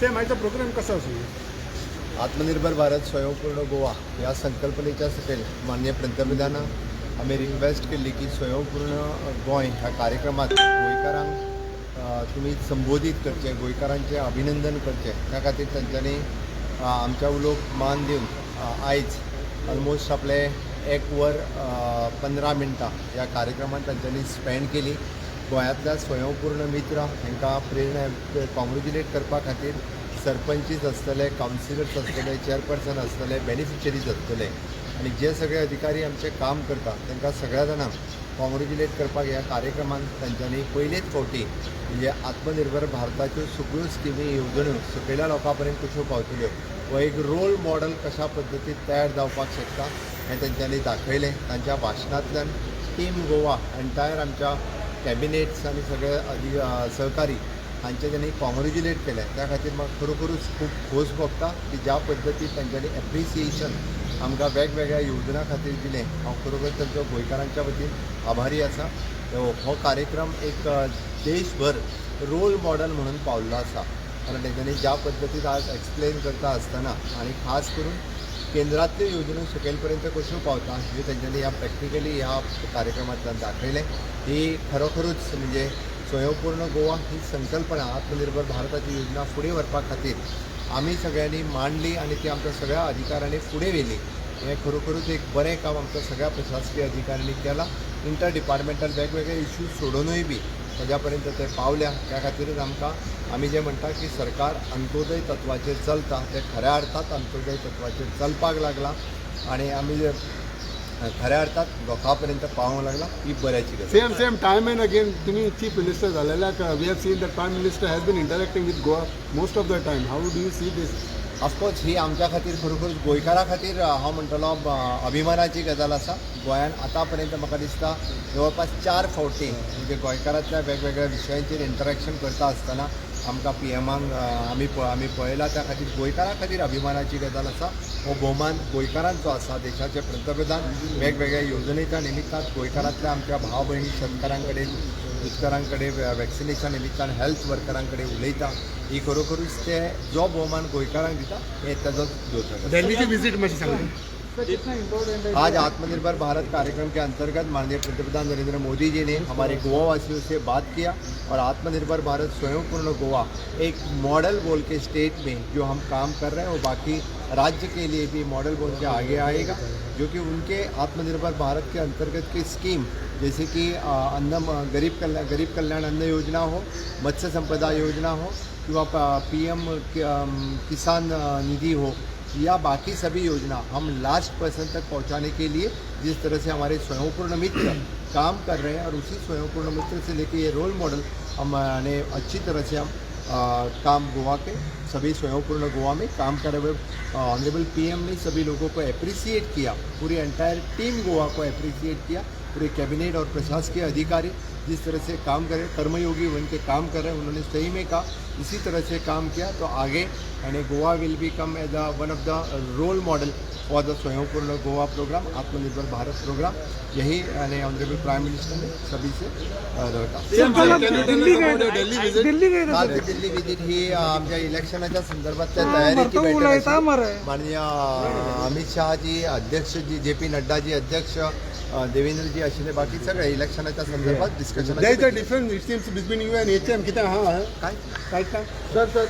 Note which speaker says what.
Speaker 1: Same आयचो programme कसो आसलो?
Speaker 2: आत्मनिर्भर भारत, स्वयंपूर्ण गोवा ह्या संकल्पनेच्या सकयल माननीय पंतप्रधानांक आमी रिक्वेस्ट केल्ली की स्वयंपूर्ण गोंय ह्या कार्यक्रमात गोंयकारांक तुमी संबोधीत करचें, गोंयकारांचें अभिनंदन करचें. त्या खातीर तांच्यांनी आमच्या उलोवप मान दिवन आयज ऑलमोस्ट आपले एक वर 15 मिनटां ह्या कार्यक्रमात तांच्यांनी स्पेंड केली. गोंयांतल्या स्वयंपूर्ण मित्र हांकां प्रेरणा, कॉंग्रेच्युलेट करपा खातीर सरपंचीच आसतले, कावन्सिलर्स आसतले, चेअरपर्सन आसतले, बेनिफिशरीज आसतले आनी जे सगळे अधिकारी आमचे काम करता तांकां सगळ्या जाणांक कॉंग्रेच्युलेट करपाक ह्या कार्यक्रमान तांच्यांनी पयलेच फावटी म्हणजे आत्मनिर्भर भारताच्यो सगळ्यो स्किमी, येवजण्यो सकयल्या लोकां पर्यंत कश्यो पावतल्यो हो एक रोल मॉडल कशा पद्दतीन तयार जावपाक शकता हें तांच्यांनी दाखयलें. तांच्या भाशणांतल्यान टीम गोवा एंटायर, आमच्या कॅबिनेट्स आनी सगळे सहकारी हांचे त्यांनी कॉंग्रेच्युलेट केलें. त्या खातीर म्हाका खरोखरूच खूब खोस भोगता की ज्या पद्दतीन तांच्यांनी एप्रिसिएशन आमकां वेगवेगळ्या येवजणां खातीर दिलें, हांव खरोखर तांचो गोंयकारांच्या वतीन आभारी आसा. हो कार्यक्रम एक देशभर रोल मॉडल म्हणून पावल्लो आसा, कारण तेंच्यांनी ज्या पद्दतीन आज एक्सप्लेन करता आसतना आनी खास करून केंद्रांतल्यो येवजण्यो सकयल पर्यंत कश्यो पावता ह्यो तेंच्यांनी ह्या प्रॅक्टिकली ह्या कार्यक्रमांतल्यान दाखयलें. ही खरोखरूच म्हणजे स्वयंपूर्ण गोवा ही संकल्पना, आत्मनिर्भर भारताची योजना फुडें व्हरपा खातीर आमी सगळ्यांनी मांडली आनी ती आमच्या सगळ्या अधिकाऱ्यांनी फुडें व्हेली. हें खरोखरूच एक बरें काम आमच्या सगळ्या प्रशासकीय अधिकाऱ्यांनी केलां. इंटर डिपार्टमेंटल वेगवेगळे इश्यूज सोडोवनूय बी ताज्या पर्यंत ते पावल्या. त्या खातीरच आमकां आमी जें म्हणटा की सरकार अंत्योदय तत्वाचेर चलता, तें खऱ्या अर्थात अंत्योदय तत्वाचेर चलपाक लागलां आनी आमी जे खऱ्या अर्थात लोकां पर्यंत पावोंक लागला, ही बऱ्याची गजाल.
Speaker 1: Same same time and again तुम्ही चीफ मिनिस्टर झालेल्याक we have seen that Prime Minister has been interacting with Goa most of the time. How do you see this?
Speaker 2: Of course, ही आमच्या खातीर खरोखर, गोंयकारां खातीर हांव म्हणटलो अभिमानाची गजाल आसा. गोंयान आतां पर्यंत म्हाका दिसता जवळपास चार फावटी म्हणजे गोंयकारांतल्या वेगवेगळ्या विशयांचेर इंटरेक्शन करता आसतना आमकां पीएमाक आमी पळयला. त्या खातीर गोंयकारां खातीर अभिमानाची गजाल आसा. हो भोवमान गोंयकारांचो आसा. देशाचे पंतप्रधान वेगवेगळ्या येवजणेच्या निमित्तान गोंयकारांतल्या आमच्या भाव भयणी, शेतकारां कडेन, शेतकारां कडेन, वॅक्सिनेशना निमित्तान हेल्थ वर्करां कडेन उलयता, ही खरोखरूच ते जो भोवमान गोंयकारांक दिता हे ताजो द्योतक आसा.
Speaker 1: दिल्लीची विजिट मातशी सांगा.
Speaker 2: आज आत्मनिर्भर भारत कार्यक्रम के अंतर्गत माननीय पंतप्रधान नरेंद्र मोदी जी ने हमारे गोवा वासियों से बात किया और आत्मनिर्भर भारत, स्वयंपूर्ण गोवा एक मॉडल बोल के स्टेट में जो हम काम कर रहे हैं, वो बाकी राज्य के लिए भी मॉडल बोल के आगे आएगा, जो कि उनके आत्मनिर्भर भारत के अंतर्गत की स्कीम जैसे कि अन्न गरीब कल्याण अन्न योजना हो, मत्स्य संपदा योजना हो किंवा पीएम किसान निधि हो या बाकी सभी योजना हम लास्ट पर्सन तक पहुंचाने के लिए जिस तरह से हमारे स्वयंपूर्ण मित्र काम कर रहे हैं और उसी स्वयंपूर्ण मित्र से लेके ये रोल मॉडल हम ने अच्छी तरह से हम काम गोवा के सभी स्वयंपूर्ण गोवा में काम कर रहे हुए ऑनरेबल पीएम ने सभी लोगों को अप्रिसिएट किया, पूरी एंटायर टीम गोवा को अप्रिसिएट किया. पूरे कैबिनेट और प्रशासकीय अधिकारी जिस तरह से काम कर रहे, कर्मयोगी बन के काम कर रहे हैं, उन्होंने सही में कहा, इसी तरह से काम किया तो आगे यानी Goa will become as a one of the role model for the Swayampurna Goa program, Atmanirbhar Bharat program. यही यानी ऑनरेबल प्राइम मिनिस्टर ने सभी से दरखास्त.
Speaker 1: दिल्ली गए, दिल्ली गए.
Speaker 2: काल दिल्ली विजिट ही आमच्या इलेक्शनाच्या संदर्भातल्या तयारीची बैठक
Speaker 3: उलयता
Speaker 2: आशिल्ली.
Speaker 3: मरे.
Speaker 2: माननीय अमित शहाजी अध्यक्ष जी, जे पी नड्डाजी अध्यक्ष, देवेंद्रजी आशिल्ले, बाकी सगळे इलेक्शनाच्या संदर्भात discussion.
Speaker 1: There is a difference, it seems, between you and HM. कितें आहा?
Speaker 2: काय?
Speaker 1: काय काय?
Speaker 2: Sir, sir.